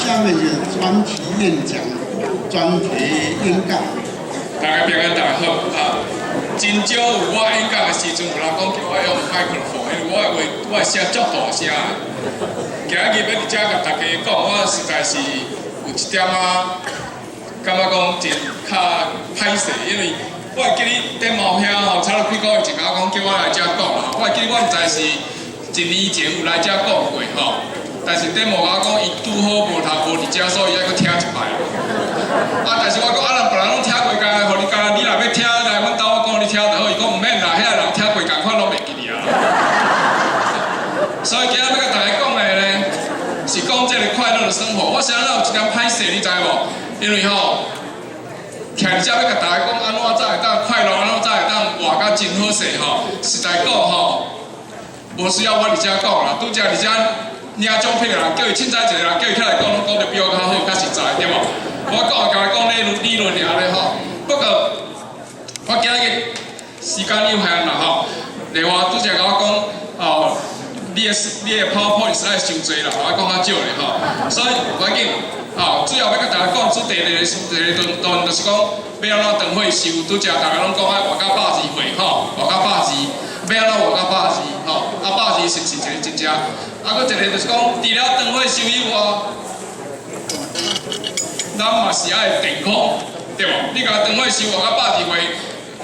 下面是專題演講，專題演講。大家平安，大家好啊！真少有我演講的時陣，有人講叫我用麥克風，因為我的話我的聲足大聲的。今仔日欲佇遮共大家講，我實在是有一點仔感覺講真較歹勢，因為我會記得頂毛兄吼，差不多幾個月前共我講叫我來遮講啦。我會記得我毋知是一年前有來遮講過吼，但是頂毛共我講伊拄好無頭無佇遮，所以愛閣聽一擺。啊！但是我講啊，人別人攏聽過，共予你共你若欲聽來阮兜我講你聽就好。伊講毋免啦，遐人聽過仝款攏袂記得啊。所以今仔欲共大家講的呢，是講這個快樂的生活。我想咱有一點歹勢，你知無？因為吼，徛佇遮欲共大家講按怎才會當快樂，按怎才會當活甲真好勢吼。實在講吼，無需要我佇遮講啦，拄才佇遮領獎品的人，叫伊凊彩一個人，叫伊起來講，攏講得比我較好、較實在，對無？我講的共伊講理論爾咧吼。不過我今日時間有限啦吼，另外拄才共我講哦，你的 PowerPoint 實在傷濟啦，我講較少咧吼，所以無要緊，吼，主要欲共大家講主題咧，第二段就是講欲按怎長歲壽，拄才大家攏講愛活到120歲吼，活到百二，欲按怎活到百二吼，啊百二是毋是一個真正？啊，閣一個就是講，除了長歲壽以外，咱嘛是愛健康，對無？你共長歲壽活到120歲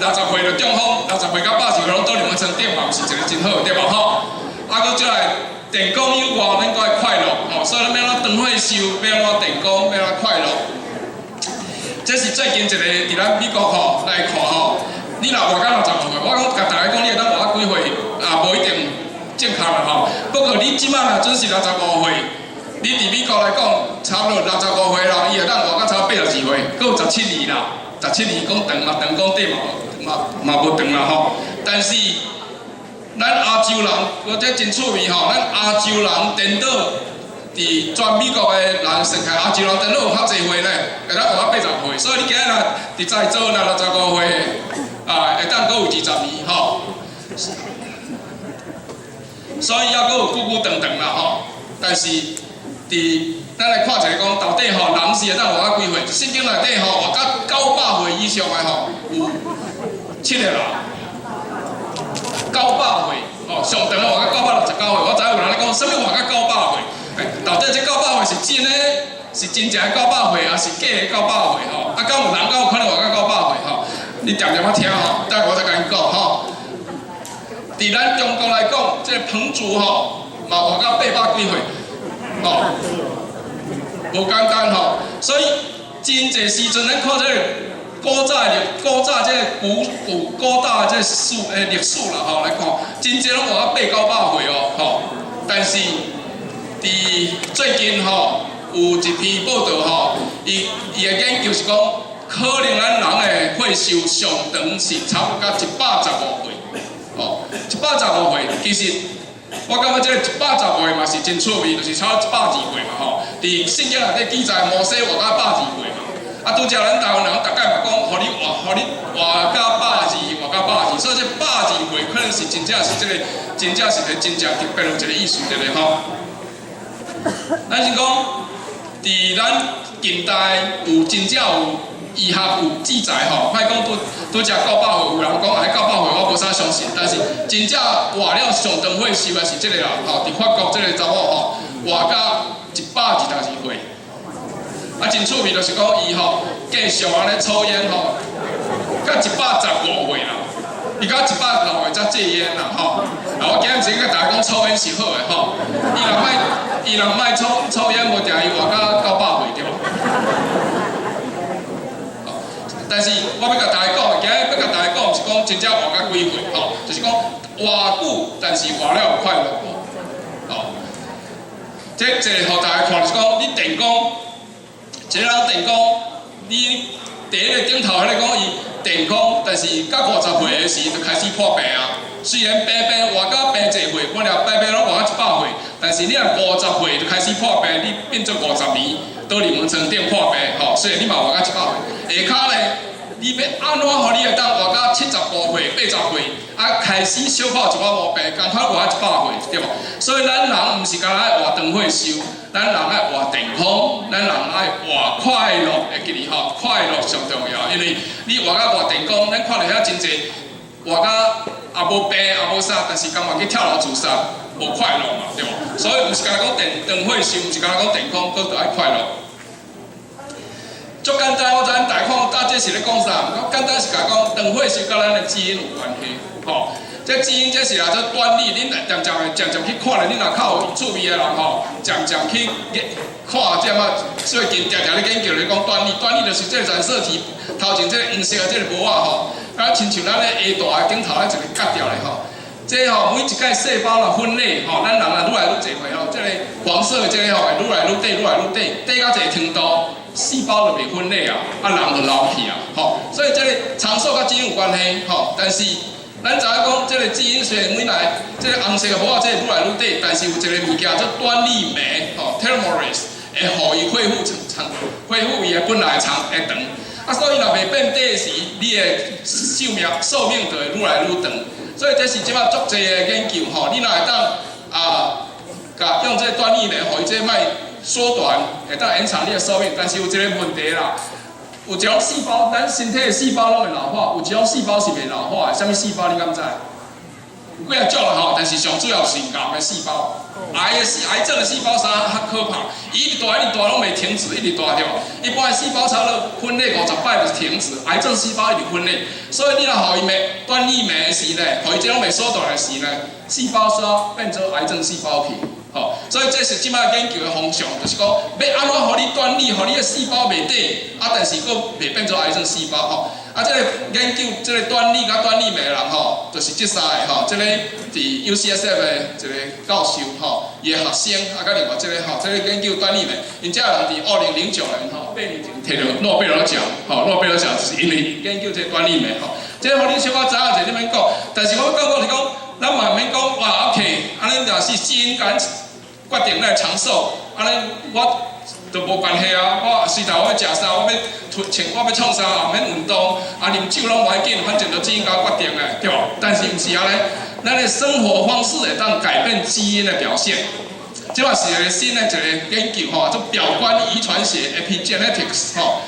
，60歲就中風，60歲到120歲攏倒佇眠床頂嘛，毋是一個真好，對無吼？啊，閣再來健康以外，咱閣愛快樂，吼，所以咱欲按怎長歲壽，欲按怎健康，欲按怎快樂。這是最近一個佇咱美國吼來看吼，你若活到65歲，我講共大家講，你會當活到幾歲，也無一定正確啦吼。不過你這擺若準是六十五歲，你佇美國來講，差不多六十五歲啦，伊會當活到差不多82歲，閣有十七年啦，十七年講長嘛長，講短嘛嘛嘛無長啦吼。但是咱亞洲人，我這真趣味吼，咱亞洲人顛倒佇全美國的人算起來，亞洲人顛倒有較濟歲咧，會當活到80歲。所以你今日若佇在座若六十五歲，啊，會當閣有20年吼。所以猶閣有久久長長啦吼。但是佇咱來看一下講，到底吼人是會當活到幾歲？聖經內底吼活到900歲以上的吼有七個人。九百歲，吼，上長的活到969歲。我知影有人咧講，啥物活到九百歲？到底這九百歲是真的，是真正的九百歲，抑是假的九百歲？吼，啊，敢有人敢有可能活到九百歲？吼，你恬恬仔聽吼，等下我再共你講吼。佇咱中國來講，這個彭祖吼，嘛活到800幾歲，吼，無簡單吼。所以真濟時陣，咱看這個古早的古早這個古古古早的這個史歷史啦吼來看，真濟攏活到八九百歲哦吼。但是佇最近吼，有一篇報道吼，伊伊的研究是講，可能咱人的歲壽上長是差不多到115歲，哦，一百十五歲，其實我感覺這個一百十五歲嘛是真趣味，就是差不多120歲嘛吼。佇聖經內底記載，摩西活到百二歲嘛。啊，拄才咱台灣人逐擺嘛講，予你活，予你活到百二，活到百二，所以這百二歲可能是真正是這個，真正是個真正特別有一個意思佇咧吼。咱是講，佇咱近代有真正有醫學有記載吼，莫講拄拄才九百歲，有人講啊，九百歲我無啥相信，但是真正活了上長歲壽的是這個人吼，佇法國這個查某吼，活到122歲。啊，真趣味就是講伊吼繼續按呢抽菸吼，到115歲啦，伊到106歲才戒菸啦吼。啊，我今日毋是共大家講抽菸是好的吼，伊若莫伊若莫抽抽菸，無定伊活到900歲對無？但是我欲共大家講，今日欲共大家講是講真正活到幾歲吼，就是講活久，但是活了有快樂無？吼，這一個予大家看就是講，你電工，一個人電工，你佇彼個頂頭彼个講伊健康，但是到50歲的時就開始破病啊。雖然平平活到平濟歲，本來平平攏活到100歲，但是你若五十歲就開始破病，你變做50年倒佇眠床頂破病，吼，雖然你嘛活到100歲，下跤咧，你欲按怎予你會當活到75歲、80歲，啊，開始小可一寡毛病，仝款活到100歲，對無？所以咱人毋是干焦愛活長歲壽，咱人愛活健康，咱人愛活快樂，會記得吼，快樂上重要，因為你活甲偌健康，咱看著遐真濟活甲也無病也無啥，但是甘願去跳樓自殺，無快樂嘛，對無？所以毋是干焦講長長歲壽，毋是干焦講健康，閣著愛快樂。足簡單，我知影大家看到這是咧講啥，毋過簡單是共講長歲壽佮咱的基因有關係，吼。這基因這是啊，做端粒，恁漸漸會漸漸去看咧，恁若較有趣味的人吼，漸漸去看這嘛，最近定定咧研究咧講端粒，端粒就是這個染色體頭前這個黃色的這個帽仔吼，啊親像咱咧下大的頂頭咧一個割掉咧吼。這吼每一屆細胞若分裂吼，咱人若愈來愈濟歲吼，這個黃色的這個吼會愈來愈短，愈來愈短，短到一個程度，細胞就袂分裂啊，啊人就老去啊，吼。所以這個長壽佮基因有關係吼，但是咱知影講，這個基因雖然每來這個紅色的帽仔，這個愈來愈短，但是有一個物件做端粒酶，吼，telomerase，會予伊恢復長長，恢復伊的本來長會長。啊，所以若袂變短時，你的壽命就會愈來愈長。所以這是這擺足濟的研究吼，你若會當啊，共用這個端粒酶，予伊這莫縮短，會當延長你的壽命。但是有一個問題啦。有一種細胞，咱身體的細胞攏會老化，有一種細胞是袂老化的，啥物細胞你敢知？有幾仔種啦吼，但是上主要是癌的細胞，癌症的細胞啥較可怕，伊一直大一直大攏袂停止，一直大對無？一般的細胞差不多分裂50擺就停止，癌症細胞一直分裂，所以你若予伊袂端粒酶的時呢，予伊這種袂縮短的時呢，細胞煞變做癌症細胞去。吼，所以這是這擺研究的方向，就是講欲按怎予你端粒，予你的細胞袂短，啊，但是閣袂變做癌症細胞吼。啊，這個研究這個端粒佮端粒酶的人吼，就是這三个吼，這個佇 UCSF 的一個教授吼，伊的學生啊，佮另外這個吼，這個研究端粒酶，𪜶這個人佇2009年吼，8年前摕著諾貝爾獎，吼，諾貝爾獎就是因為研究這個端粒酶吼。這個予恁小可知影者，你免講，但是我感覺是講，咱嘛免講哇，OK，按呢若是基因共決定咱長壽，按呢我都無關係啊！我隨頭我欲食啥，我欲穿，我欲創啥，也免運動，啊啉酒攏無要緊，反正都基因共我決定的，對無？但是毋是按呢，咱的生活方式會當改變基因的表現。這嘛是一個新的一個研究吼，做表觀遺傳學（epigenetics）吼。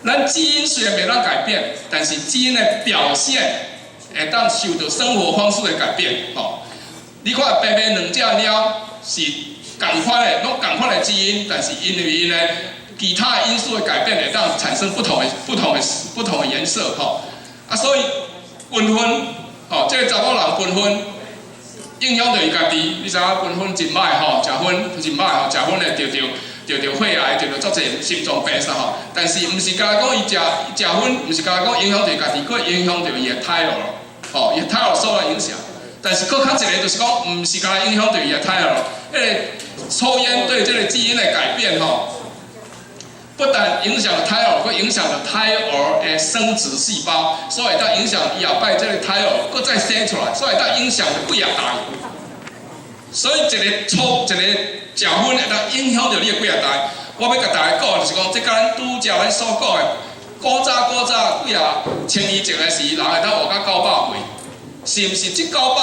咱基因雖然袂當改變，但是基因的表現會當受著生活方式的改變吼。你看白白兩隻貓是仝款的，攏仝款的基因，但是因為𪜶的其他因素的改變，會當產生不同的顏色吼。啊，所以均分吼，這個查某人均分影響著伊家己。你知影均分真歹吼，食薰真歹吼，食薰會著血癌，著足濟心臟病啥吼。但是毋是干焦講伊食食薰，毋是干焦講影響著伊家己，閣影響著伊的胎兒，吼，伊的胎兒受到影響。但是閣較一個就是講，毋是干焦影響著伊的胎兒，彼個抽菸對這個基因的改變吼，不但影響了胎兒，閣影響了胎兒的生殖細胞，所以會當影響伊後擺這個胎兒閣再生出來，所以會當影響著幾仔代。所以一個抽一個食薰會當影響著你的幾仔代。我欲共大家講就是講，這佮咱拄才咱所講的古早古早幾仔千年前的時，人會當活到900歲，是毋是？這九百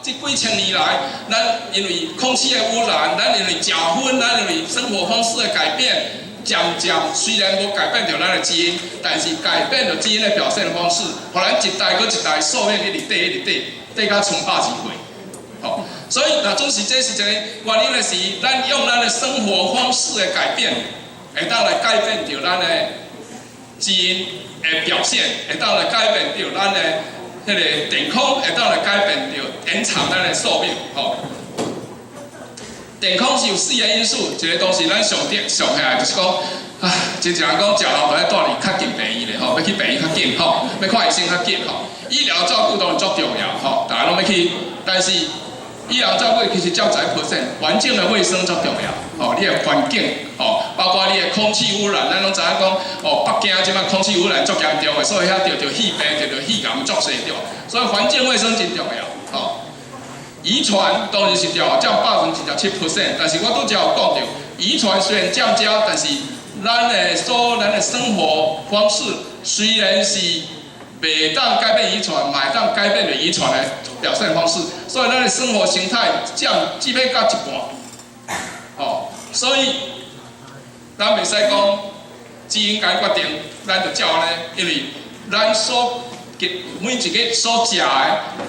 這幾千年來，咱因為空氣的污染，咱因為食薰，咱因為生活方式的改變，漸漸雖然無改變著咱的基因，但是改變著基因的表現方式，予咱一代閣一代壽命一直短，一直短，短到賰百二歲。吼，所以若總是這是一個原因的是，咱用咱的生活方式的改變，會當來改變著咱的基因的表現，會當來改變著咱的彼個健康，會當來改變著延長咱的壽命。吼，健康是有四個因素，一個當時咱上點上起來就是講，啊，真濟人講食老著愛蹛佇較近病院咧，吼，欲去病院較緊，吼，欲看醫生較緊，吼。醫療照顧當然足重要，吼，大家攏欲去，但是醫療照顧其實佔10%，環境的衛生足重要，吼，你的環境，吼，包括你的空氣污染，咱攏知影講，哦，北京這擺空氣污染足嚴重的，所以遐著肺病、著肺癌足濟對無？所以環境衛生真重要，吼。遺傳當然是重要，佔27%，但是我拄才有講著，遺傳雖然佔遮，但是咱的生活方式雖然是袂當改變遺傳，嘛會當改變著遺傳的表現方式，所以咱的生活形態佔至欲到一半，吼。所以咱袂使講基因共決定，咱就照按呢，因為咱所每一个所食的，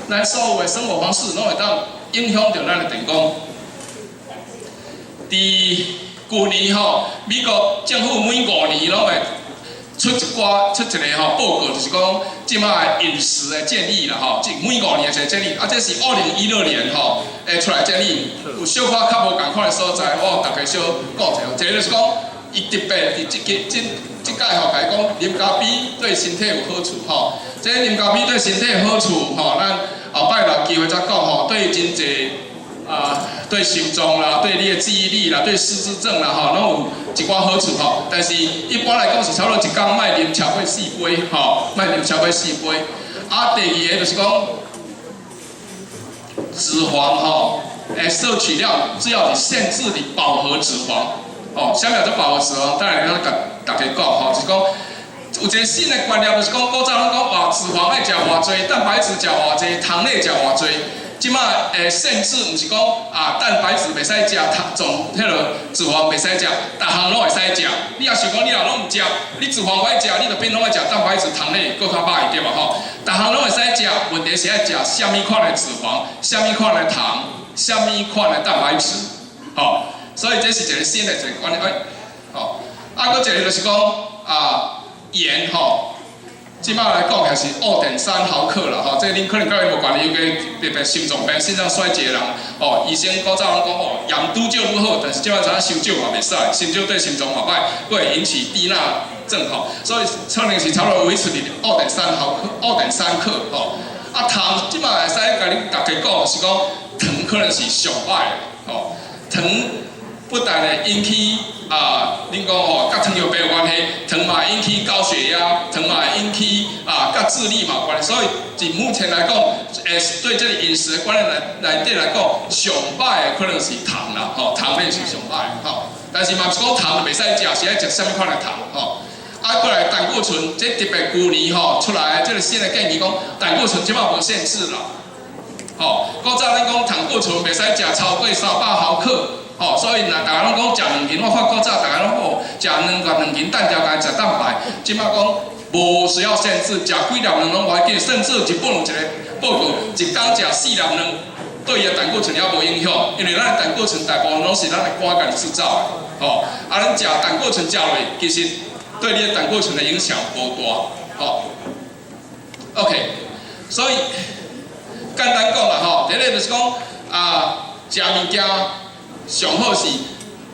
咱所有的生活方式，攏會當影響著咱的健康。佇舊年吼，美國政府每5年攏會出一寡出一个吼報告，就是講這擺飲食的建議啦吼，這每五年一个建議，啊，這是2016年吼會出來建議，有小可較無仝款的所在，我予大家小講一下。一个就是講，伊特別佇這個這這擺吼，共伊講啉咖啡對身體有好處吼，這啉咖啡對身體有好處吼，咱後擺有機會再講吼，對真濟啊，對心臟啦，對你的記憶力啦，對失智症啦，吼，攏有一寡好處吼。但是一般來講是差不多一工莫啉超過四杯，吼，莫啉超過四杯。啊，第二个就是講脂肪吼，攝取量只要是限制佇飽和脂肪，吼，啥物叫做飽和脂肪？等下咱共大家講吼，就是講有一个新的觀念，就是講古早攏講哇，脂肪愛食偌濟，蛋白質食偌濟，糖類食偌濟。這擺限制毋是講啊，蛋白質袂使食，糖總彼个脂肪袂使食，逐項攏會使食。你若想講你若攏毋食，你脂肪無愛食，你就變攏愛食蛋白質、糖類，閣較歹對無吼？逐項攏會使食，問題是愛食啥物款的脂肪，啥物款的糖，啥物款的蛋白質，吼。所以這是一个新的一个觀念，哎，吼。啊，閣一个就是講啊，鹽吼。這擺來講也是2.3毫克啦，吼，這恁可能佮伊無關係，尤其特別心臟病、心臟衰竭的人，哦，醫生古早攏講哦，鹽愈少愈好，但是這擺知影傷少嘛袂使，傷少對心臟嘛歹，閣會引起低鈉症吼，所以可能是差不多維持佇2.3毫克、2.3克吼。啊，糖這擺會使共恁大家講是講糖可能是上歹的，吼，糖不但會引起啊，恁講吼，佮糖尿病有關係，糖嘛會引起高血壓，糖嘛會引起啊，佮智力嘛有關係。所以，佇目前來講，對這個飲食的觀念來內底來講，上歹的可能是糖啦，吼，糖類是上歹的，吼。但是嘛毋是講糖就袂使食，是愛食啥物款的糖，吼。啊，過來膽固醇，這特別舊年吼出來這个新的建議講，膽固醇這擺無限制啦，吼。古早咱講膽固醇袂使食超過300毫克。吼，所以若逐家攏講食兩斤，我發覺早逐家攏哦，食兩個兩斤蛋條共食蛋白，這擺講無需要限制，食幾粒卵攏無要緊，甚至日本有一个報告，一工食四粒卵，對伊的膽固醇也無影響，因為咱的膽固醇大部分攏是咱的肝家己製造的，吼，啊，咱食膽固醇食落，其實對你的膽固醇的影響無大，吼。OK，所以簡單講啦，吼，第一个就是講啊，食物件上好是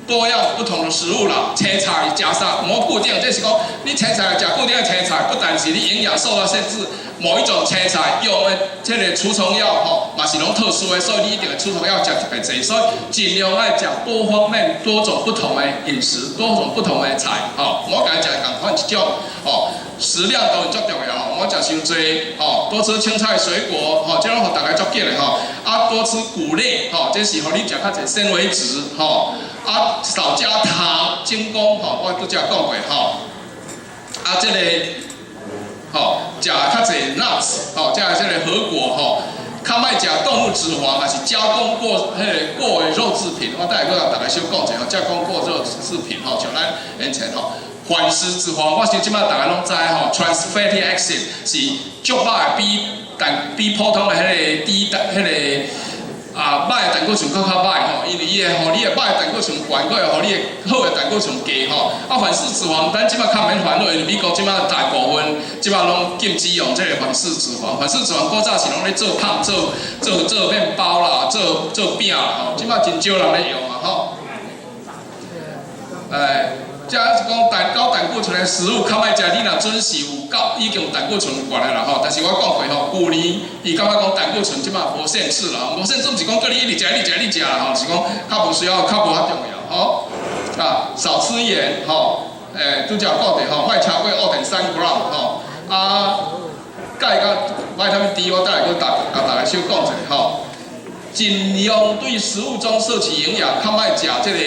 多樣不同的食物啦，青菜食啥，無固定，這是講你青菜食固定的青菜，不但是你營養受到限制，某一種青菜用的這个除蟲藥吼，嘛是攏特殊的，所以你一定會除蟲藥食特別濟，所以盡量愛食多方面、多種不同的飲食，多種不同的菜，吼，毋好共食仝款一種，吼，食量當然足重要，毋好食傷濟，吼，多吃青菜水果，吼，這攏予大家足緊的吼，啊，多吃穀類，吼，這是予你食較濟纖維質，吼，啊，少加糖、精工，吼，我拄才講過，吼，啊，這个，吼，食較濟 nuts，吼，食這个核果，吼，較莫食動物脂肪，還是加工過彼个過的肉製品，我等下閣共大家小講一下，加工過肉製品，吼，像咱眼前吼。反式脂肪，我想這擺大家攏知吼，trans fatty acid 是足歹的，比但比普通的彼个低膽彼个啊歹的膽固醇閣較歹吼，因為伊會予你的歹的膽固醇懸，閣會予你的好的膽固醇低吼。啊，反式脂肪，咱這擺較免煩惱，因為美國這擺大部分這擺攏禁止用這个反式脂肪。反式脂肪古早是攏咧做胖、做做做麵包啦、做做餅啦吼，這擺真少人咧用啊吼。哎。這是講膽高膽固醇的食物較莫食，你若準是有高已經有膽固醇懸的啦吼。但是我講過吼，舊年伊感覺講膽固醇這擺無限制啦，無限制毋是講叫你一直食、一直食、一直食啦吼，是講較無需要、較無遐重要吼。啊，少吃鹽吼，拄才講著吼，莫超過2.3 gram 吼。啊，鈣佮維他命 D，我等下閣共大家小講一下吼。盡量對食物中攝取營養，較莫食這个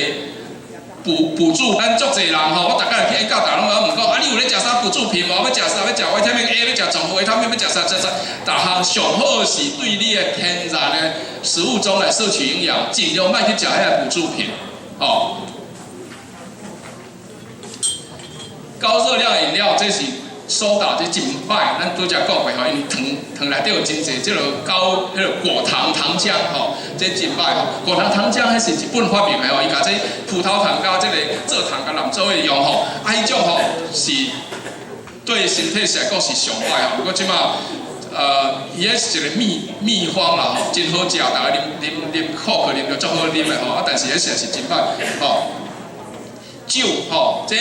補助，咱足濟人吼，我逐擺去演講，逐家攏問講，啊，你有咧食啥補助品無？欲食啥？欲食維他命 A，欲食綜合維他命，欲食啥？食啥？逐項上好是對你的天然的食物中來攝取營養，盡量莫去食彼个補助品，吼。高熱量飲料，這是蘇打，這真歹，咱拄才講過吼，因為糖糖內底有真濟這个高彼个果糖糖漿吼，這真歹吼。果糖糖漿彼是日本發明的吼，伊共這葡萄糖佮這个蔗糖共攕做伙用吼，啊，彼種吼是對身體來講是上歹吼。不過這馬伊彼是一個秘方啦吼，真好食，逐家啉啉啉可樂啉著足好啉的吼，啊，但是彼實在是真歹吼。酒吼，這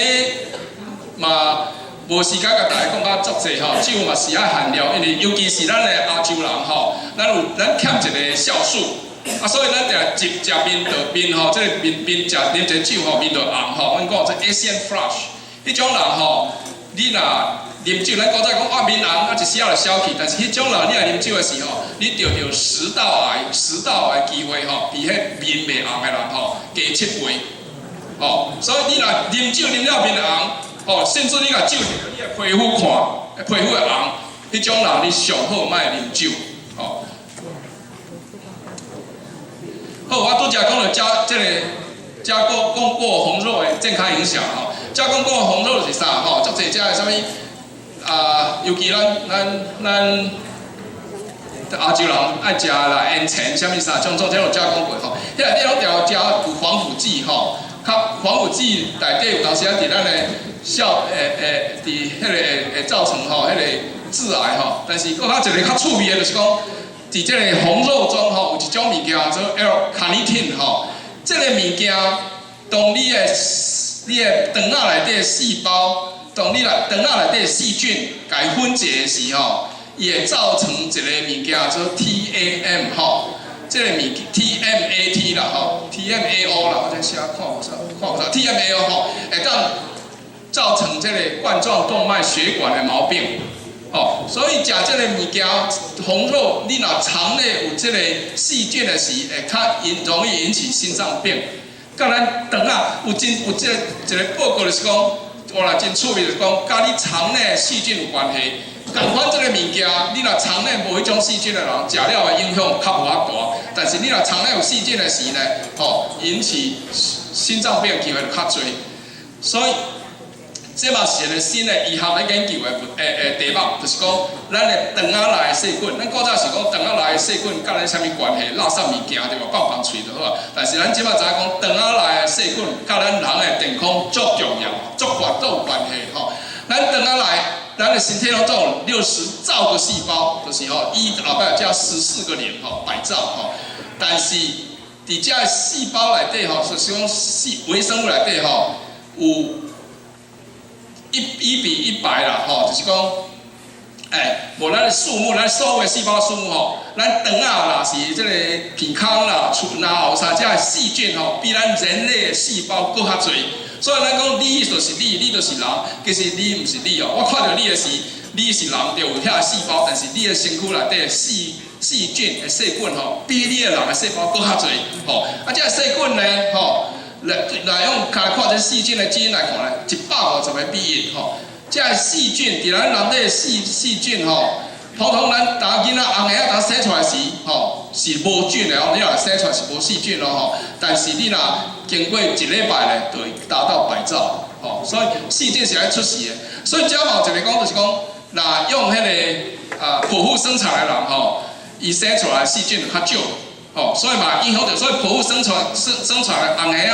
嘛無時間共大家講甲足濟吼，酒嘛是愛限量，因為尤其是咱的亞洲人吼，咱有咱欠一个酵素，啊，所以咱定一食面就面吼，這个面面食啉一个酒吼，面就紅吼。阮講這 Asian flush，彼種人吼，你若啉酒，咱古早講啊面紅啊一時仔就消去，但是彼種人你若啉酒的時候，你著著食道癌、食道癌機會吼，比彼面袂紅的人吼加7倍，吼，所以你若啉酒啉了面紅，吼，甚至你共照你的皮膚看，皮膚會紅，彼種人你上好莫啉酒，吼。好，我拄才講著加這个加工講過紅肉的健康影響吼，加工過紅肉是啥吼？足濟遮的啥物啊？尤其咱亞洲人愛食啦，煙腸啥物啥，種種這種加工過吼，彼內底攏著加有防腐劑吼，較防腐劑內底有當時仔佇咱的酵會會佇彼個會會造成吼彼个致癌吼，但是閣較一个較趣味的，就是講，佇這個紅肉中吼，有一種物件做 L-carnitine 吼，這个物件當你的腸仔內底細胞，當你來腸仔內底細菌共伊分解的時吼，伊會造成一个物件做 TAM 吼，這个物 TMAT 啦吼，TMAO 啦，我這寫看無啥，看無啥，TMAO 吼，會當造成這個冠狀動脈血管的毛病，吼，所以食這个物件紅肉，你若腸內有這个細菌的時，會較引容易引起心臟病。佮咱腸仔有真有這个一个報告就是講，哇，真趣味就是講，佮你腸內細菌有關係。仝款這个物件，你若腸內無彼種細菌的人，食了的影響較無遐大。但是你若腸內有細菌的時呢，吼，引起心臟病的機會就較濟。所以，這嘛是一个新的醫學咧研究的題目，就是講咱的腸仔內的細菌，咱古早是講腸仔內的細菌佮咱啥物關係？垃圾物件對無？放放喙就好啊。但是咱這擺知影講，腸仔內的細菌佮咱人的健康足重要，足大都有關係吼。咱腸仔內，咱的身體攏總有60兆個細胞，就是吼一後擺加14個0吼，百兆吼。但是佇這細胞內底吼，就是講細微生物內底吼，有1比100啦，吼，就是講，無咱的數目，咱所有的細胞數目吼，咱腸仔啦是這个鼻腔啦、喙啦、啥這細菌吼，比咱人類的細胞閣較濟。所以咱講你就是你，你就是人，其實你毋是你哦。我看著你的時，你是人，就有遐細胞，但是你的身軀內底細菌的細菌吼，比你的人的細胞閣較濟吼。啊，這个細菌呢，吼，來來用來看這細菌的基因來看咧，150個比1吼。這个細菌佇咱人體的細菌吼，普通咱當囡仔紅嬰仔當生出來時吼，是無菌的哦，你若生出來是無細菌咯吼。但是你若經過一禮拜咧，就會達到百兆吼。所以細菌是愛出世的。所以這嘛有一个講就是講，若用彼个啊剖腹生產的人吼，伊生出來細菌就較少。吼，所以嘛影響著，所以剖腹生產的紅嬰仔，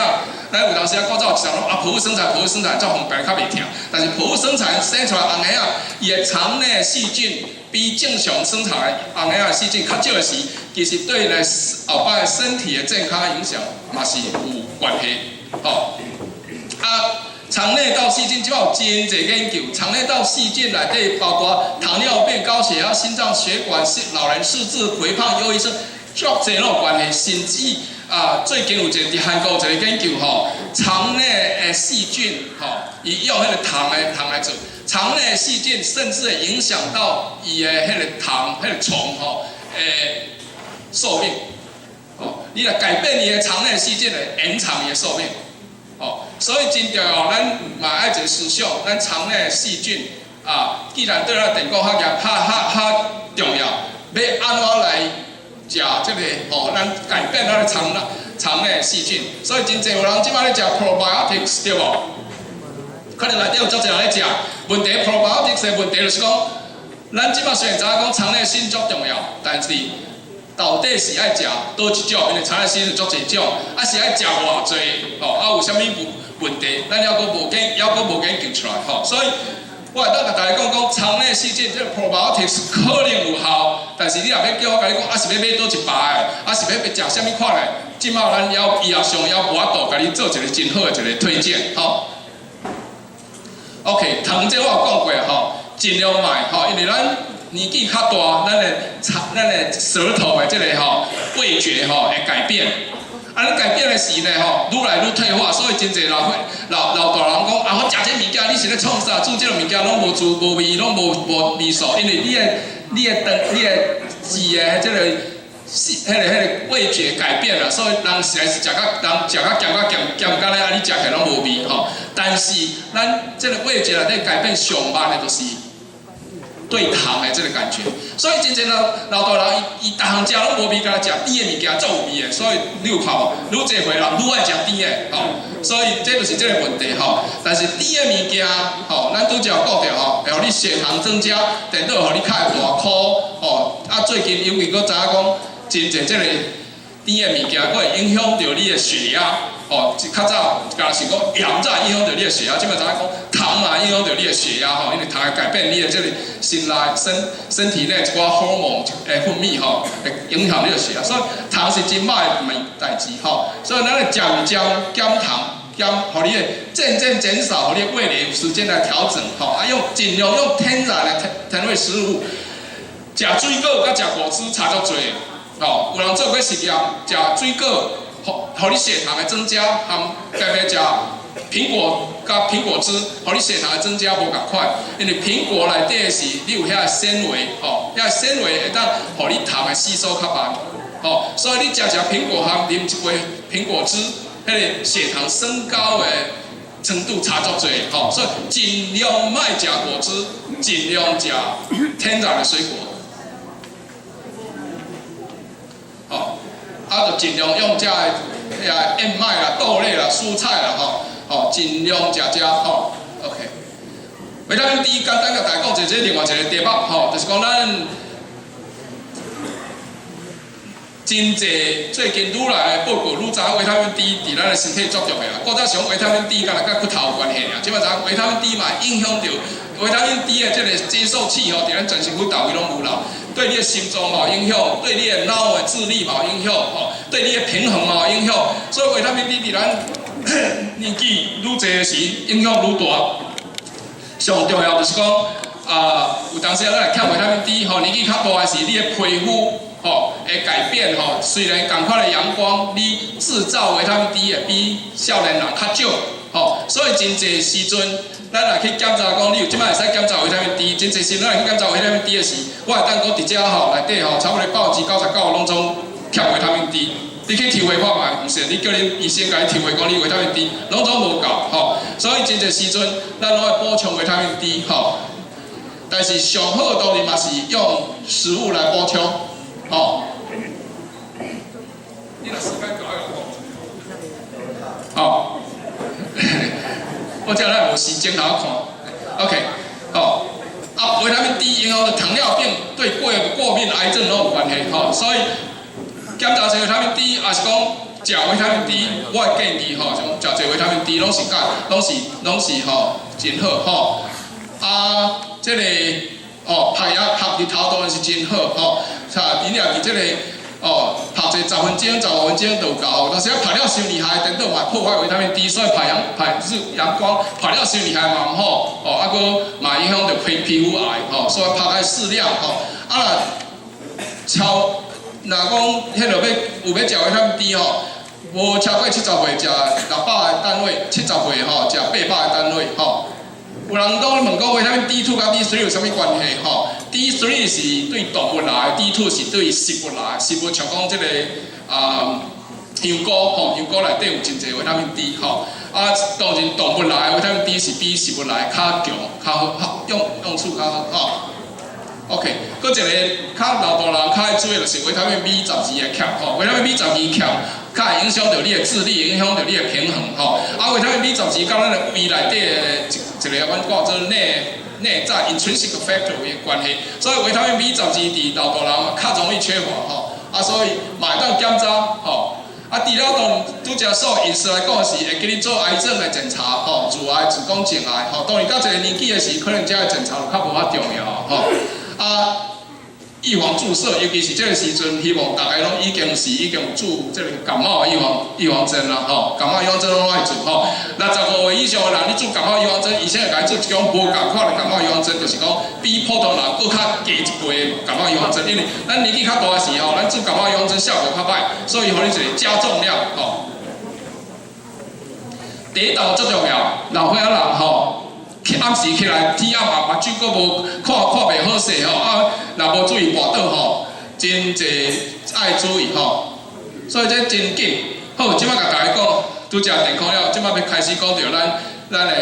咱有當時啊古早有一陣啊剖腹生產，剖腹生產才予病較袂疼。但是剖腹生產生出來紅嬰仔，伊的腸內細菌比正常生產的紅嬰仔細菌較少的時，其實對咧後擺身體的健康影響嘛是有關係。吼，啊，腸內道細菌這擺有真濟研究，腸內道細菌內底包括糖尿病、高血壓、心臟血管、老人失智、肥胖、憂鬱症。足濟攏有關係，甚至啊，最近有一個佇韓國有一個研究吼，腸內的細菌吼，伊用彼个糖的糖來做，腸內細菌甚至會影響到伊的彼个糖、彼个蟲吼的壽命。吼，你若改變伊的腸內細菌，會延長伊的壽命。吼，所以真重要，咱嘛愛一个思想，咱腸內細菌啊，既然對咱健康較較較較重要，欲按怎來食這个吼，咱改變咱的腸內細菌，所以真濟有人這擺咧食 probiotics 對無？可能內底有足濟人咧食，問題 probiotics 的問題就是講，咱這擺雖然知影講腸內菌足重要，但是到底是愛食佗一種？因為腸內菌有足濟種，啊是愛食偌濟？吼，啊有啥物問題？咱猶閣無研究出來，吼，所以我會當共大家講講腸內細菌這個 probiotics 可能有效，但是你若欲叫我共你講，啊是欲買佗一包的，啊是欲食啥物款的？這擺咱猶醫學上猶無法度共你做一個真好的一個推薦，吼。OK，糖這我有講過吼，盡量莫吼，因為咱年紀較大，咱的舌頭的這個吼味覺吼會改變。啊，你改變的時呢吼，愈來愈退化，所以真濟老老老大人講啊，我食這物件，你是咧創啥？煮這个物件攏無滋無味，攏無味素，因為你的舌的這個彼個味覺改變了，所以人實在是食較鹹較鹹鹹甲咧，啊，你食起來攏無味吼。但是咱這個味覺內底改變上慢的，就是對糖的這個感覺。所以真濟老老大人伊逐項食攏無味，敢若食甜的物件足有味的。所以你有看無？愈濟歲人愈愛食甜的吼。所以這就是這個問題吼。但是甜的物件吼，咱拄才有講著吼，會予你血糖增加，顛倒予你較會大箍吼。啊，最近尤其閣知影講，真濟這個甜的物件，閣會影響著你的血壓。吼，較早敢若是講鹽才會影響著你的血壓，這擺知影講糖嘛影響著你的血壓吼，因為糖會改變你的這個身內身體內一寡荷爾蒙的分泌吼，會影響你的血壓，所以糖是真歹的物代誌吼。所以咱來漸漸減糖，減，予你的漸漸減少，予你的味蕾有時間來調整吼。啊，用盡量用天然的甜味食物，食水果佮食果汁差足濟。吼，有人做過實驗，食水果，予你血糖會增加，含加欲食蘋果佮蘋果汁，予你血糖會增加無仝款。因為蘋果內底是你有遐個纖維，吼，遐個纖維會當予你糖的吸收較慢，吼，所以你食食蘋果含啉一杯蘋果汁，彼個血糖升高的程度差足濟，吼，所以盡量莫食果汁，盡量食天然的水果，吼，啊，就盡量用這个遐燕麥啦、豆類啦、蔬菜啦，吼，吼，盡量食這吼，OK。維他命 D 簡單共大家講一下，這另外一個題目，吼，就是講咱真濟最近愈來的報告愈知影維他命 D 佇咱的身體足重要。古早想維他命 D 敢若佮骨頭有關係爾，這擺知影維他命 D 嘛影響著維他命 D 的這個接受器吼，佇咱全身躯逐位攏有啦。對你的心臟嘛有影響，對你的腦的智力嘛有影響，吼，對你的平衡嘛有影響。所以維他命 D 佇咱年紀愈濟時影響愈大。上重要就是講，啊，有當時咱會欠維他命 D，吼，年紀較大的時，你的皮膚吼會改變，吼，雖然仝款的陽光，你製造維他命 D 會比少年人較少，吼，所以真濟時陣，咱若去檢查講，你有這擺會使檢查維他命 D，真濟時陣咱去檢查維他命 D 的時，我會當講佇遮吼內底吼，差不多99%攏總欠維他命 D。你去抽血看覓，毋是，你叫恁醫生共你抽血講你維他命 D，攏總無夠吼。所以真濟時陣，咱攏愛補充維他命 D 吼。但是上好當然嘛是用食物來補充，吼。你若時間夠，愛講。好，我這咱無時間通看。OK，好。啊，維他命 D 影響糖尿病，對過敏、癌症攏有關係吼，所以。檢查這維他命 D，也是講食維他命 D，我會建議吼，像食這維他命 D，攏是夠，攏是吼，真好吼。啊，這個哦，曬日曬日頭當然是真好吼。啊，你若佇這個哦，曬這10分鐘、15分鐘就有夠。但是啊，曬了傷厲害，顛倒嘛破壞維他命 D，所以曬陽曬日陽光曬了傷厲害嘛毋好，哦，啊，閣嘛影響著皮膚癌吼，所以曬愛適量吼。啊，若超。若講彼落欲有欲食維他命 D 吼，無超過70歲食600個單位，70歲吼食800個單位吼。有人講問講維他命 D2 佮 D3 有啥物關係吼？D3 是對動物來，D2 是對植物來。植物像講這個啊香菇吼，香菇內底有真濟維他命 D 吼。啊，當然動物來的維他命 D 是比植物來較強、較好，用處較好吼。OK，閣一個較老大人較愛注意就是維他命 B 十二的欠吼，維他命 B 十二欠，較會影響著你的智力，影響著你的平衡吼。啊，維他命 B 十二佮咱的胃內底的一一个阮叫做內在 intrinsic factor 的關係，所以維他命 B 十二佇老大人嘛較容易缺乏吼，啊所以嘛會當檢查吼。啊，除了當拄才說飲食來講是會叫你做癌症的檢查吼，乳癌、子宮頸癌吼。當然到一個年紀的時，可能這个檢查就較無遐重要吼。啊，預防注射，尤其是這個時陣，希望大家攏已經有注這個感冒的預防針啦吼，感冒預防針攏愛注吼。65歲以上的人，你注感冒預防針，醫生會共你注一種無仝款的感冒預防針，就是講比普通人閣較低一倍的感冒預防針，因為咱年紀較大的時候，咱注感冒預防針效果較歹，所以予你一個加重量吼。第一道足重要，老歲仔人吼，暗時起來天暗啊，目睭閣無看看袂好勢吼，啊，若無注意跋倒吼，真濟愛注意吼。所以這真緊。好，這擺共大家講，拄才健康了，這擺欲開始講著咱的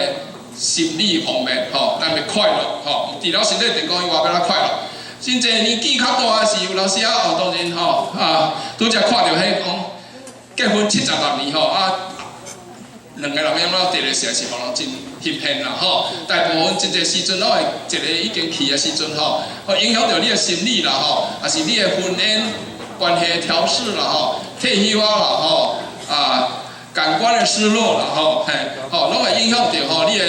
心理方面吼，咱欲快樂吼。除了身體健康以外，欲按怎快樂？真濟年紀較大的時，有當時啊，哦，當然吼，啊，拄才看著彼講結婚76年吼，啊。兩個人欲按怎佇咧實在是予人真欣羨啦吼。大部分真濟時陣攏會一個已經去的時陣吼，影響著你的心理啦吼，抑是你的婚姻關係調適啦吼，退休啊啦吼，啊，感官的失落啦吼，嘿，吼，攏會影響著吼你的，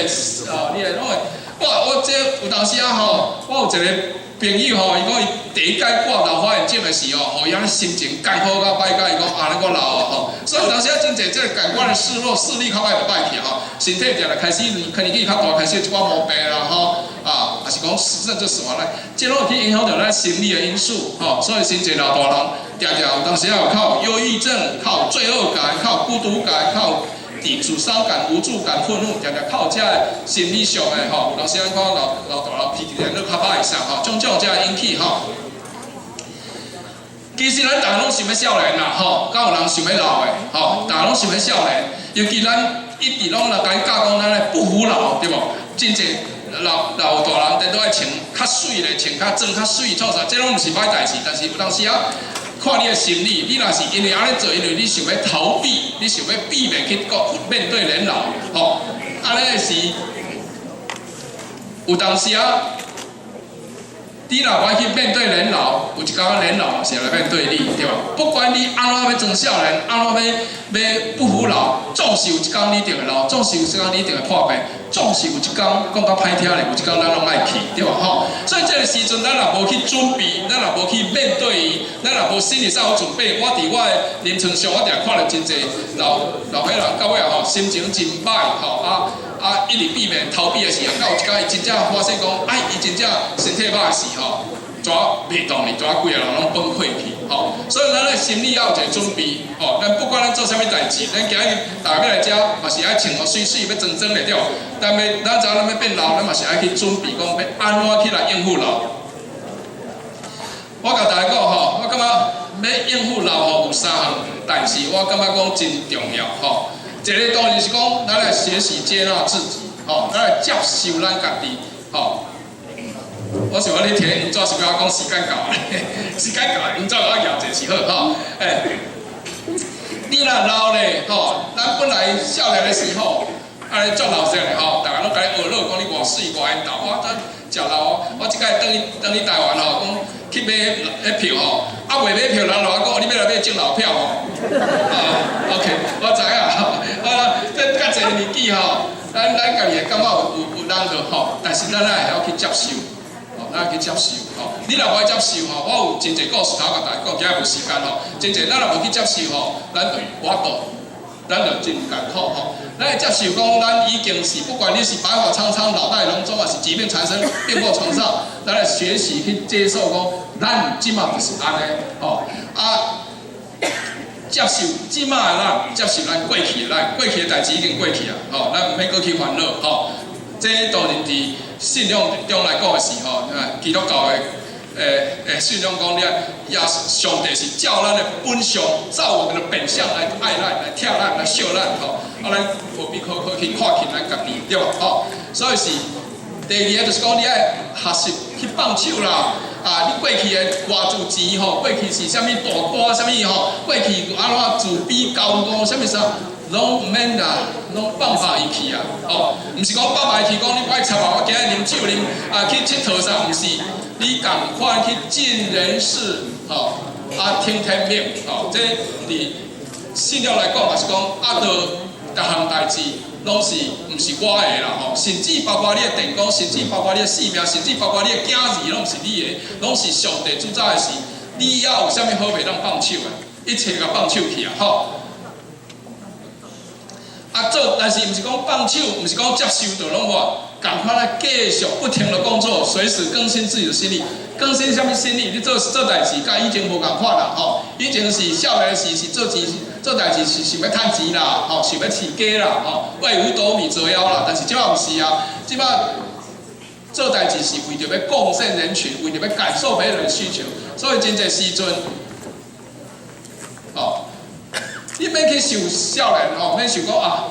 哦，你的攏會。我這有當時啊吼，我有一個朋友吼，伊講伊第一擺掛老花眼鏡的時候，予伊按呢心情艱苦到歹甲，伊講按呢我老啊吼。所以有當時啊，真濟這個感官的失落，視力較歹就歹去吼，身體定定開始可能年紀較大，開始有一寡毛病啦吼，啊，抑是講甚至死亡咧，這攏會去影響著咱心理的因素吼。所以真濟老大人定定有當時啊有較有憂鬱症，較有罪惡感，較有孤獨感，較有沮喪感、無助感、憤怒，定定較有這个心理上的吼。有當時咱看老大人脾氣電腦較歹啥吼，種種這個引起吼。其實咱逐个攏想欲少年啦，吼，敢有人想欲老的？吼，逐个攏想欲少年，尤其咱一直攏來共伊教講咱愛不服老，對無？真濟老老大人顛倒愛穿較媠咧，穿較裝較媠，創啥？這攏毋是歹代誌，但是有當時啊，看你的心理，你若是因為按呢做，因為你想欲逃避，你想欲避免去面對年老，吼，按呢時有當時啊，你若無愛去面對年老，有一工年老嘛是會來面對你，對無？不管你按怎欲裝少年，按怎欲不服老，總是有一工你一定會老，總是有一工你一定會破病，總是有一工講較歹聽咧，有一工咱攏愛去，對無？吼！所以這個時陣，咱若無去準備，咱若無去面對伊，咱若無心理上有準備，我佇我的臨床上，我定看著真濟老老歲人到尾吼，心情真歹吼啊啊，一直避免逃避的時候，到有一工伊真正發現講，哎，伊真正身體歹時吼，怎袂動哩，怎規個人攏崩潰去，吼！所以咱的心理要有一個準備，吼！咱不管咱做啥物代誌，咱今日逐家欲來遮，嘛是愛穿予媠媠，欲裝裝的對無？但欲咱知影咱欲變老，咱嘛是愛去準備，講欲按怎去來應付老。我共大家講吼，我感覺欲應付老吼有三項代誌，我感覺講真重要吼。一個當然是講，咱來學習接納自己，吼，咱來接受咱家己，吼。我想講你提毋紙是欲我講時間到啊，時間到啊，毋紙我舉者是好吼。欸，你若老咧，吼，咱本來少年的時候，按呢足老實的吼，逐个攏共你學樂，講你偌媠偌緣投，我咱食老，我這擺轉去轉去台灣吼，講去買彼票吼，啊未買票，人就我講你欲來買敬老票吼。啊，OK，我知影，我這較濟年紀吼，咱家己會感覺有人就吼，但是咱愛會曉去接受，吼，咱愛去接受，吼。你若無愛接受吼，我有真濟故事通共大家講，今仔無時間吼。真濟咱若無去接受吼，咱就無法度，咱就真艱苦吼。咱會接受講，咱已經是不管你是白髮蒼蒼、老態龍鍾，還是疾病纏身、病臥床上，咱來學習去接受講，咱這馬就是按呢，吼啊。接受這馬的咱，接受咱過去的咱，過去的代誌已經過去啊，吼，咱毋免閣去煩惱，吼。這當然佇信仰中來講的是吼，基督教的信仰講了，耶上帝是照咱的本相，照我們的本相來愛咱、來疼咱、來惜咱，吼。啊，咱何必閣去看輕咱家己，對無？吼。所以是第二个就是講，你愛學習去去放手啦。啊，你過去的偌濟錢吼，過去是啥物大官啥物吼，過去按怎自卑高傲啥物啥，攏毋免啦，攏放下伊去啊。哦，毋是講放下伊去，講你愛插啊，我今日啉酒啉啊去𨑨迌啥，毋是，你仝款去盡人事，吼，啊聽天命，吼，這佇信仰來講嘛是講啊，著逐項代誌攏是毋是我的啦吼，甚至包括你的健康，甚至包括你的性命，甚至包括你的囝兒，攏毋是你的，攏是上帝主宰的事。你猶有啥物好袂當放手的？一切共放手去啊！吼。啊做，但是毋是講放手，毋是講接受就攏無，仝款來繼續不停的工作，隨時更新自己的心意。更新啥物心意？你做做代誌，佮以前無仝款啦，吼。以前是少年時是做錢，做代誌是想欲趁錢啦，吼，想欲飼家啦，吼，為五斗米折腰啦。但是這擺毋是啊，這擺做代誌是為著欲貢獻人群，為著欲感受別人的需求，所以真濟時陣，吼，你免去想少年吼，免想講啊，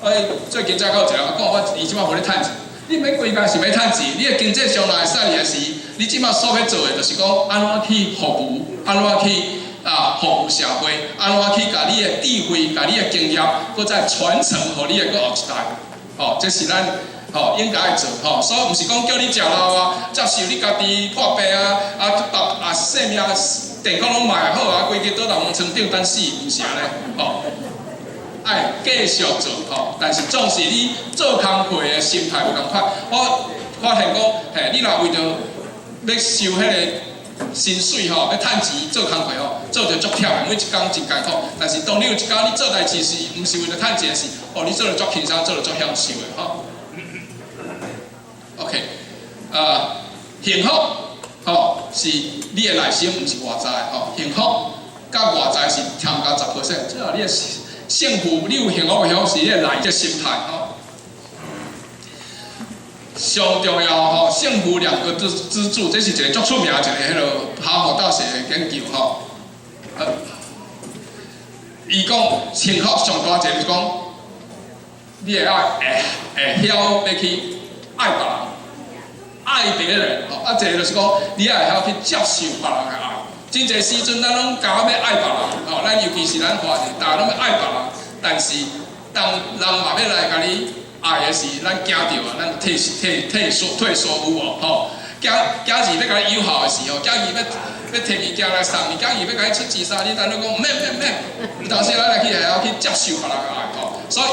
哎，最近才閣有一個人講，我伊這擺無咧趁錢。你免規工想欲趁錢，你的經濟上來會使的是，你這擺所欲做的，就是講按怎去服務，按怎去啊服務社會，按怎去共你的智慧、共你的經驗，閣再傳承予你的閣後一代。吼，這是咱吼應該做吼，所以毋是講叫你食老啊，接受你家己破病啊，啊別啊性命健康攏賣好啊，規日倒佇床頂等死，毋是按呢，吼。愛繼續做吼，但是總是你做工課的心態無仝款。我發現講，嘿，你若為著欲收彼个薪水吼，欲趁錢做工課吼，做著足忝的，每一工真艱苦。但是當你有一工你做代誌是，毋是為著趁錢是，哦，你做得足輕鬆，做得足享受的吼。OK，啊，幸福吼是你的內心，毋是外在吼。幸福佮外在是添加10%，這你的幸福，你有幸福袂曉是你的內的心態吼。上重要吼，幸福兩個支柱，這是一個足出名一個彼囉哈佛大學的研究吼。伊講幸福上大一個就是講，你會愛會會曉欲去愛別人，愛別人吼。啊，一個就是講，你也會曉去接受別人的愛。真濟時陣，咱攏共欲愛別人，吼，咱尤其是咱華人，逐家攏欲愛別人。但是，當人嘛欲來共你愛的時，咱驚著啊，咱退退退縮退縮有無？吼，囝囝兒欲共你友好的時候，囝兒欲欲提物件來送你，囝兒欲共你出錢啥，你等你講毋免免免。有當時咱來去會曉去接受別人的愛，吼，所以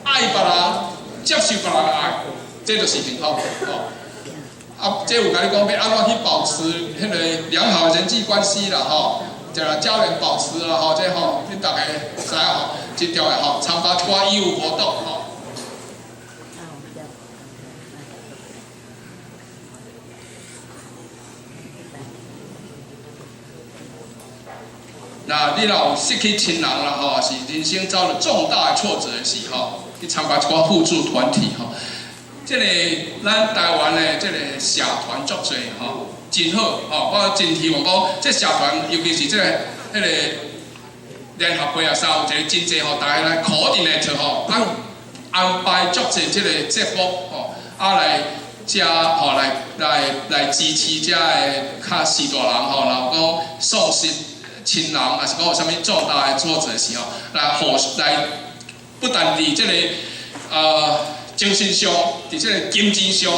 愛別人，接受別人的愛，這就是幸福，吼。啊，這有共你講，欲按怎去保持彼个良好的人際關係啦，吼，就家人保持啦，吼，這吼，恁逐家知影吼，真重要吼，參加一寡義務活動吼。那你若有失去親人啦，吼，是人生遭著重大的挫折的時候，去參加一寡互助團體吼。這个咱台灣的這个社團足濟吼，真好吼，我真希望講，這社團尤其是這个彼个聯合會啊，啥有一個真濟吼，大家來 coordinate 吼，啊安排足濟這個節目吼，啊來遮吼來來來支持遮的較序大人吼，若有講喪失親人，抑是講有啥物重大的挫折的時候，來互來不但佇這个精神上，佇這個金錢上，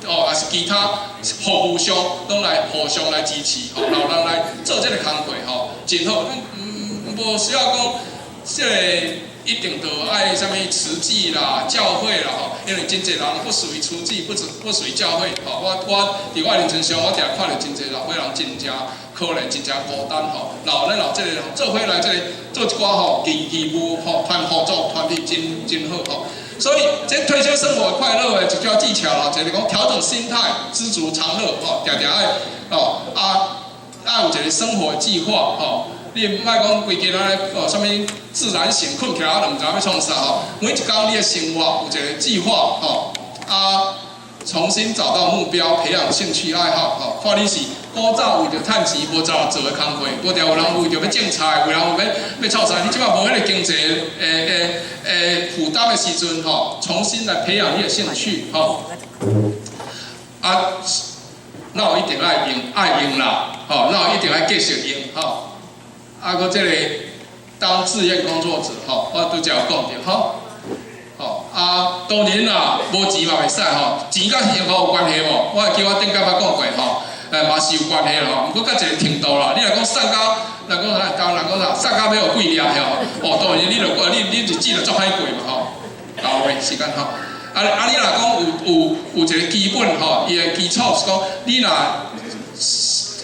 哦，抑是其他服務上，攏來互相來支持，吼，然後咱來做這個工課，吼，真好。咱無需要講，這個一定著愛啥物慈濟啦、教會啦，吼，因為真濟人不屬於慈濟，不屬於教會，吼。我佇我人生上，我定看著真濟老歲人真正可憐，真正孤單，吼。然後咱有這個做伙來這個做一寡吼義義務吼團合作團體真真好吼。所以，這退休生活快樂的一寡技巧啦，就是講調整心態，知足常樂，吼，定定愛，哦，啊，愛有一個生活計劃，吼，你毋愛講規日按呢哦，啥物自然醒，睏起來就毋知欲創啥，吼，每一工你的生活有一個計劃，吼，啊，重新找到目標，培養興趣愛好，吼，看你是古早為著趁錢無早做的工課，無定有人為著欲種菜，有人有欲欲創啥，你這擺無彼个經濟的的的負擔的時陣，吼，重新來培養你的興趣，吼，啊，那有一定愛用愛用啦，吼，那有一定愛繼續用，吼。啊，閣這個當志願工作者，吼，我拄才有講著，吼。吼，啊，當然啦，無錢嘛袂使吼，錢佮幸福有關係無？我會記我頂擺捌講過吼，嘛是有關係啦吼，毋過佮一個程度啦。你若講送到，若講啥，教人講啥，送到欲予貴掠吼，哦，當然你就你日子就足歹過嘛吼。到位時間吼，啊啊！你若講有一個基本吼，伊的基礎是講，你若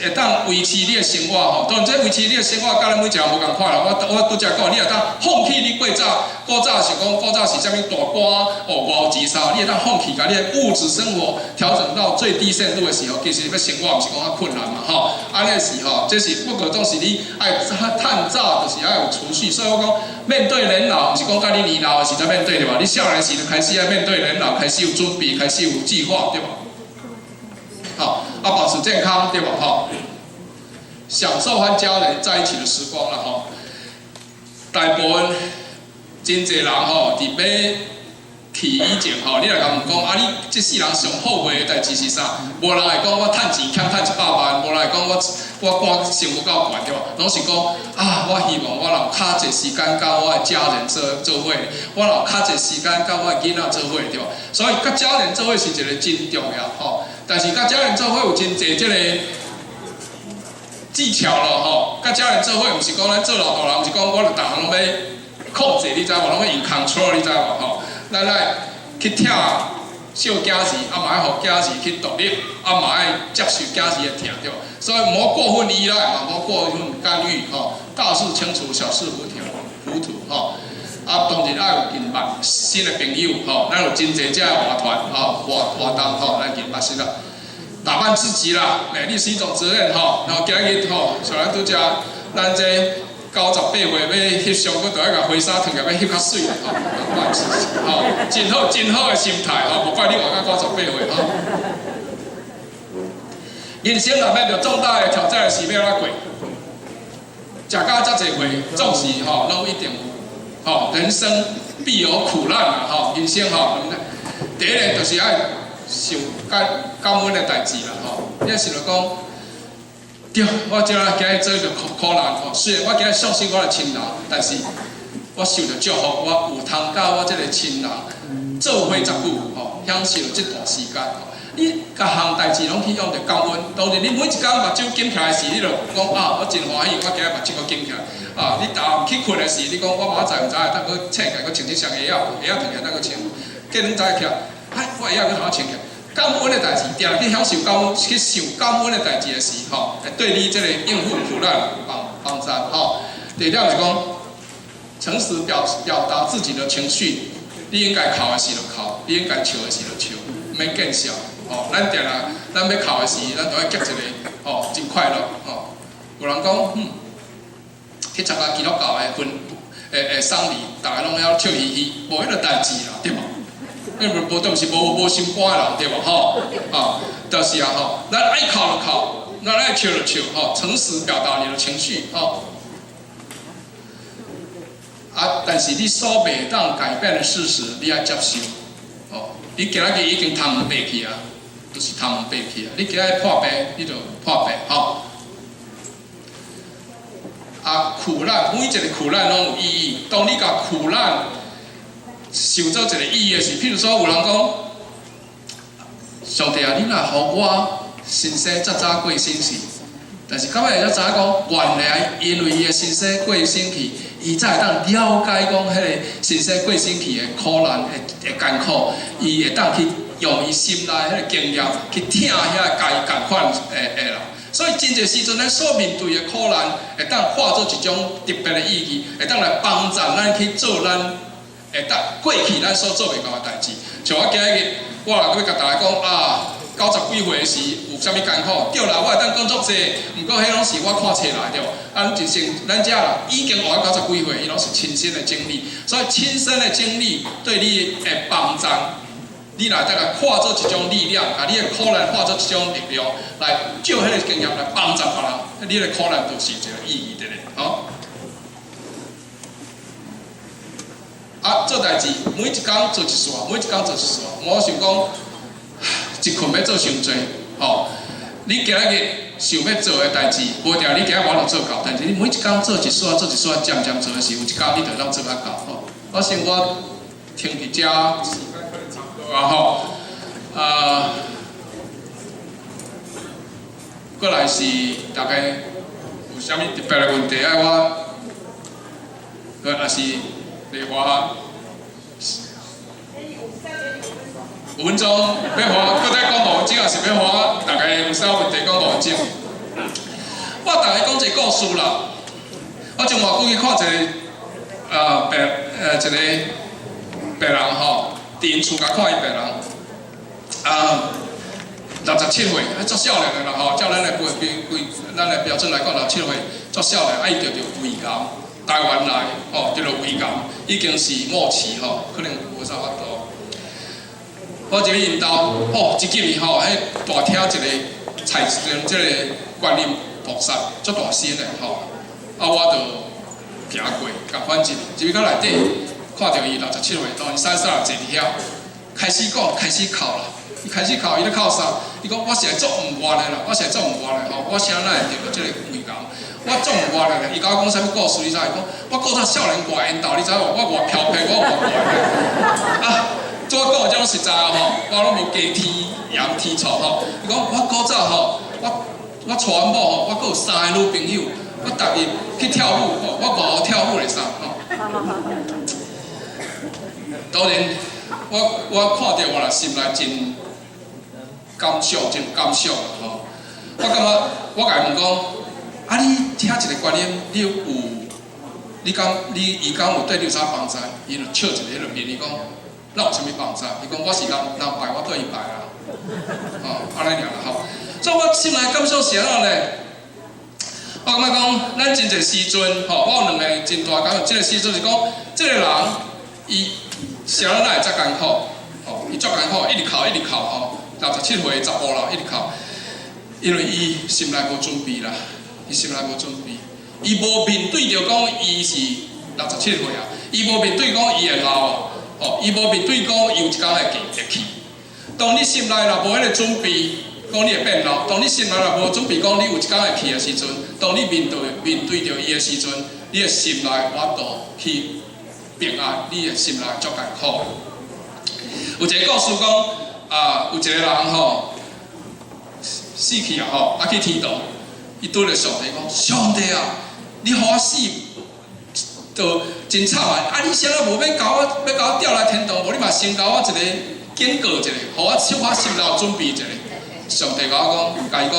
會當維持你的生活吼，當然這維持你的生活，佮咱每一個人無仝款啦。我拄才講，你會當放棄你過早，古早是講古早是啥物大官哦，偌有錢啥，你會當放棄，共你的物質生活調整到最低限度的時候，其實欲生活毋是講較困難嘛吼。按呢是吼，這是不過總是你愛趁早，就是愛有儲蓄。所以我講面對年老，毋是講佮你年老的時才面對對無？你少年時就開始愛面對年老，開始有準備，開始有計劃對無？好，啊，保持健康對無？吼，享受和家人在一起的時光啦吼。大部分真濟人吼，佇欲去以前吼，你若共問講啊，你這世人上後悔的代誌是啥？無人會講我趁錢欠趁100萬，無人會講我官升無夠懸對無？攏是講啊，我希望我有較濟時間佮我的家人做伙，我有較濟時間佮我的囡仔做伙對無？所以佮家人做伙是一個真重要吼。但是佮家人做伙有真濟這個技巧咯吼。佮家人做伙毋是講咱做老大人，毋是講我就逐項攏欲控制，你知無？攏欲 in control，你知無？吼。咱愛去疼惜囝兒，啊嘛愛予囝兒去獨立，啊嘛愛接受囝兒的疼，對無？所以毋好過分依賴，嘛毋好過分干預，吼。大事清楚，小事糊塗，糊塗，吼。啊，當然愛有認捌新的朋友，吼。咱有真濟這活團，吼，活動，吼，來認捌新的。打扮自己啦，美麗是一種責任，吼。然後今日吼，像咱拄才，咱這98歲欲翕相，閣著愛共花衫脫起來，欲翕較媠吼，打扮自己，吼，真好，真好的心態，吼，無怪你活到98歲，吼。人生若面對重大的挑戰的時，欲按怎過？食甲遮濟歲，總是吼，攏一定有，吼，人生必有苦難啊，吼，人生吼，第一个就是愛想感恩的代誌啦，吼，你想著講，對，我這今日做著苦難吼，雖然我今日喪失我的親人，但是我受著祝福，我有通佮我這个親人做伙遮久，吼，享受這段時間。你逐項代誌攏去用著感恩，當然你每一工目睭金起來時，你就講啊，我真歡喜，我今日目睭閣金起來。啊，你逐暗去睏的時，你講我明仔載毋知會當閣醒起來，閣穿這雙鞋仔，鞋仔脫起來當閣穿。過兩早起來，哎，我鞋仔閣通穿起來。感恩的代誌，定定去享受感恩，去想感恩的代誌的時，吼，會對你這個應付苦難有幫助，吼。第二點是講，誠實表達自己的情緒，你應該哭的時就哭，你應該笑的時就笑，毋免見笑。吼，咱定定，咱欲哭的時，咱就愛夾一个，吼，真快樂，吼。有人講，去參加基督教的婚，的喪禮，逐个攏曉笑嘻嘻，無彼個代誌啦，對無？因為無，都毋是無心肝的人，對無？吼，啊，就是啊，吼，咱愛哭就哭，咱愛笑就笑，吼，誠實表達你的情緒，吼。啊，但是你所袂當改變的事實，你愛接受，吼。你今仔日已經頭毛白去啊，就是頭毛白去啊。你今仔日破病，你就破病，吼。啊，苦難，每一个苦難攏有意義。當你共苦難想做一个意義的時，譬如說有人講，上帝啊，你若予我先生遮早過身去，但是到尾才知影講，原來因為伊的先生過身去，伊才會當了解講彼个先生過身去的苦難的艱苦，伊會當去用伊心內彼個經驗去疼遐共伊仝款的人。所以真濟時陣，咱所面對的苦難，會當化做一種特別的意義，會當來幫助咱去做咱會當過去咱所做袂到的代誌。像我今日，我若閣欲共大家講啊，90幾歲時有啥物艱苦？對啦，我會當講足濟，毋過彼攏是我看冊來對無？啊，咱一生咱遮啦，已經活到90幾歲，伊攏是親身的經歷，所以親身的經歷對你的幫助。你若當共化做一種力量，共你的苦難化做一種力量，來借彼個經驗來幫助別人，你的苦難就是一個意義佇咧，吼。啊，做代誌，每一工做一煞，每一工做一煞。我想講，一困欲做傷濟，吼。你今仔日想欲做的代誌，無定你今仔無法度做到，但是你每一工做一撮，做一撮，漸漸做的時，有一工你就會當做較到吼。我想我停佇遮時間可能差不多啊吼，啊，過來是大家有啥物特別的問題愛我，抑是麗華5分鐘，欲予我閣再講五分鐘，抑是欲予我大家有啥問題講五分鐘？我逐家講一個故事啦。我前偌久去看一個啊病一個病人吼，佇𪜶厝共看伊病人，啊，67歲，足少年的啦吼，照咱的規規咱的標準來講，六十七歲足少年，啊伊著著胃癌，台灣來吼，著著胃癌，已經是末期吼，可能無啥法度。我入去𪜶兜，吼，一入去吼，彼大廳一个菜市這個觀音菩薩，足大身的吼，啊，我就行過，共款入去，入去到內底，看著伊六十七歲，當然瘦瘦坐佇遐，開始講，開始哭啦，伊開始哭，伊咧哭啥？伊講我實在足毋願的啦，我實在足毋願的吼，我啥哪會得著這個胃癌？我足毋願的，伊共我講啥物故事？你知？伊講我古早少年偌緣投，你知無？我偌飄撇，我偌願的啊！做我講的這種實在吼，我攏無加添鹽添醋吼。伊講我古早吼，我娶阮某吼，我閣有三个女朋友，我逐日去跳舞吼，我偌好跳舞的衫吼。當然，我看著我啦，心內真感想，真有感想啦吼。我感覺我共伊問講，啊你聽一个觀音，你有，你敢你伊敢有對你有啥幫助？伊就笑一个彼个面，伊講。那有啥物幫助？伊講我是人人拜，我對伊拜啦，吼，按呢爾啦吼。所以我心內感受是按怎咧？我感覺講，咱真濟時陣，吼，我有兩个真大感受。這个時陣是講，這个人伊啥物哪會遮艱苦？吼，伊足艱苦，一直哭，一直哭，吼，67歲查埔啦，一直哭，因為伊心內無準備啦，伊心內無準備，伊無面對著講伊是六十七歲啊，伊無面對講伊會老啊。哦，伊無面對講，伊有一工會會去。當你心內若無彼个準備，講你會變老；當你心內若無準備，講你有一工會去的時陣，當你面對著伊的時陣，你的心內無法度去平安，你的心內足艱苦。有一个故事講，啊，有一个人吼死去啊吼，啊去天堂，伊拄著上帝講：上帝啊，你予我死！就真慘啊！啊，你啥仔無欲共我，欲共我調來天堂，無你嘛先共我一个警告一下，予我小可心內有準備一下。上帝共我講，共伊講，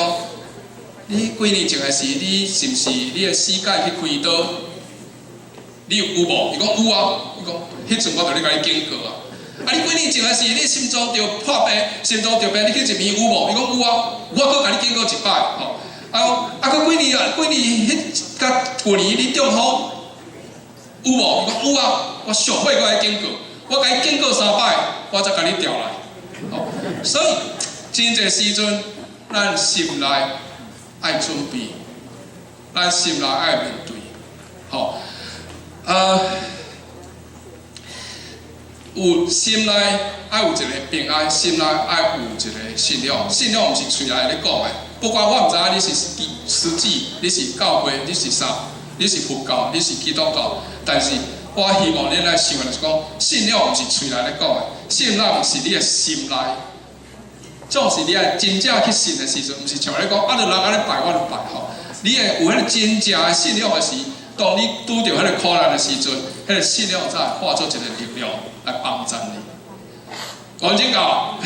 你幾年前的時，你是毋是你的死界去開刀？你有無？伊講有啊。伊講，彼陣我就咧共你警告啊。啊，你幾年前的時，你心臟著破病，心臟著病，你去入院有無？伊講有啊，我閣共你警告一擺吼。啊，啊，閣幾年啊？幾年彼佮舊年你中風？有無？伊講有啊，我上尾閣來警告，我共你警告三擺，我才共你調來。吼，所以真濟時陣，咱心內愛準備，咱心內愛面對，吼，啊，有心內愛有一個平安，心內愛有一個信仰，信仰毋是喙內咧講的，不管我毋知影你是實際，你是教會，你是啥，你是佛教，你是基督教，但是我希望恁來想的就是講，信仰毋是喙內咧講的，信仰是你的心內，總是你愛真正去信的時陣，毋是像咧講，啊，著人按呢拜，我就拜吼。你會有彼個真正的信仰的時，當你拄著彼个苦難的時陣，彼个信仰才會化做一個力量來幫助你。講真夠。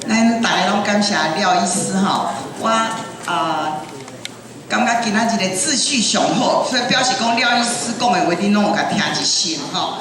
咱逐个攏感謝廖醫師吼，我感覺今仔日的秩序上好，所以表示講廖醫師講的話，恁攏有共聽入心吼。